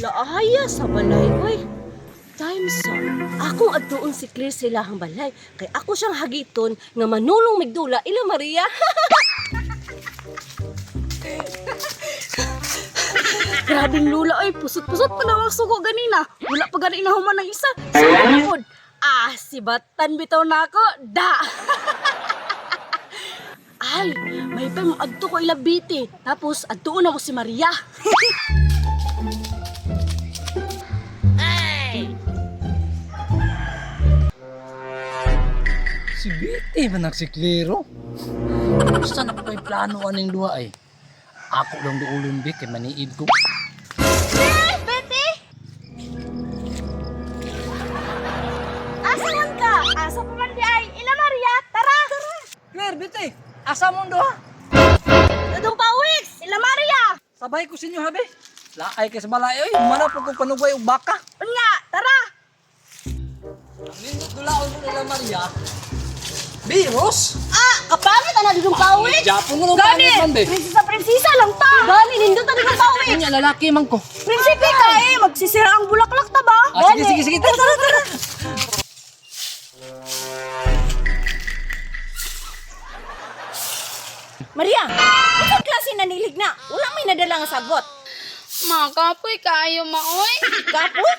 Laaya sa balay, oy. Time sa akong adtuon si Claire sa ilahang balay kay ako siyang hagiton nga manulong migdula ila Maria. Grabing lula oy, pusot-pusot pa na ang suko ganina. Wala pa gani na human ang isa. Sugod. Ah, si Batan bitaw na ako. Da. Ay, may pa mo adto ko ila biti. Tapos adtuon ako si Maria. Si Betty man ang si Clero. Saan ako kay plano aning duha ay? Ako lang duulon be kay maniid ko. Betty! Asa man ka? Asa pa man di ay? Ila Maria, tara! Claire, Betty, asa mong duha? Dudong Pawiks! Ila Maria! Sabay ko sa inyo habi. Laay kay sa balay oy, mana po kong panugway og baka. Unya, tara! Ang nindot dulaon ko nila Maria. Biros? Ah, kapangit ana dudong pawik. Japon mo nung Gani, pangit man be. prinsesa prinsesa lang ta. Gani nindot ang dudong Pawiks! Unya lalaki man ko. Prinsipe ka eh, magsisira ang bulaklak ta ba? Ah, sige, sige, sige. Tara, tara, tara. Maria, unsa klase na nilig na? Wala may nadala nga sagot. Makapoy kaayo maoy. Kapoy?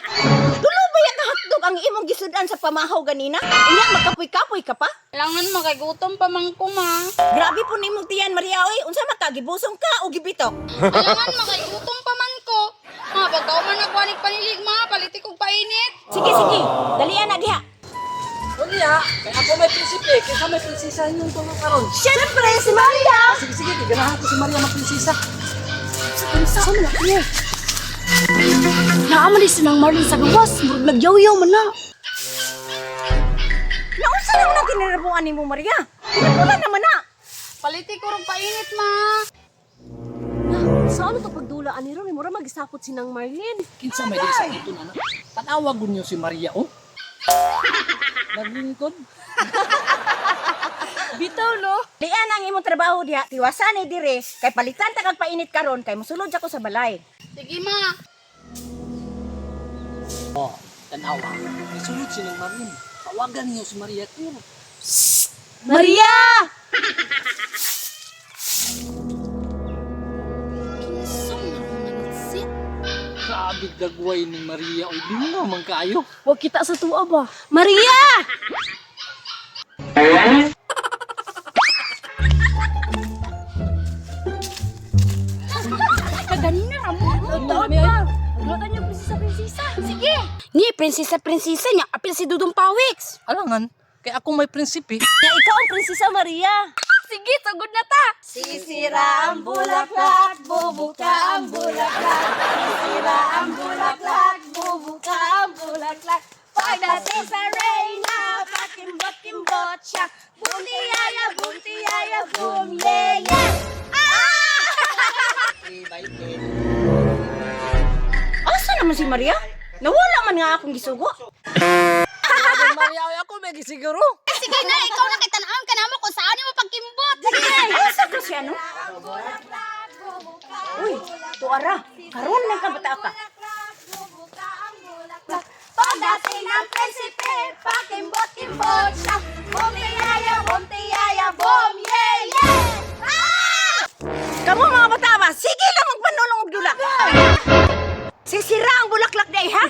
Tulo ba yan ka hotdog ang imong gisudan sa pamahaw ganina? Unya magkapoy-kapoy ka pa? Langan makigutom pa man ko ma. Grabe po nimong tiyan Maria oy. Unsa man ka gibusong ka o gibitok? Alangan makigutom pa man ko. Ma, pagkaw man ako aning panilig ma, paliti kog painit. Sige sige, dalian na diha. Unya, kay ako may prinsipe, kaysa may prinsesa inyong tulo karon. Syempre si Maria. Ah, sige, sige, kay ganahan ko si Maria magprinsesa. Sa man ako. Naaman si Nang Marlon sa gawas, murag nagyaw-yaw man na. Naunsa naman ang kinarabuan nimo Maria? Pinapula naman na. Paliti ko rong painit ma. Ah, Sa ano to pagdula ani ron mura magisapot si Nang Marlene. Kinsa may dili sa ito na. Tanawa gud niyo si Maria oh. Naglingkod. Bitaw no. Lian ang imong trabaho diha, tiwasan ni dire kay palitan ta kag painit karon kay mosulod ako sa balay. Sige ma. Oh, tanawa. Isulod si Nang Marlene. Tawagan niyo si Maria Claire. Maria! Kinsa man ang Grabe dagway ni Maria. Oy, lingaw man kaayo. Wa kita sa tuwa ba? Maria! Kaganina ra mo. Taon pa. Paglutan niyo prinsesa prinsesa. Sige. Ni prinsesa prinsesa niya apil si Dudong Pawiks. Alangan, kay ako may prinsipe. Ya ikaw ang prinsesa Maria. Sige, sugod na ta. Sisira ang bulaklak, bubuka ang bulaklak. Sisira ang bulaklak, bubuka ang bulaklak. Pagdating sa reyna, pakimbot-kimbot siya. Buntiyaya, buntiyaya, boom, yeah, yeah. Asa naman si Maria? Nawala man nga akong gisugo. Grabe Maria, oy, ako may gisiguro. Sige na, ikaw na kay tan-awon ka namo kung saan mo pagkimbot. Asa ka siya, no? Uy, tuara. Karon lang ka bata ka. Pagdating ng prinsipe, pakimbot-kimbot siya. Buntiyaya, buntiyaya, boom, yeah, yeah. Ah! Kamu mga bata ba, sige lang magpanulong og dula. Sisira ang bulaklak day ha.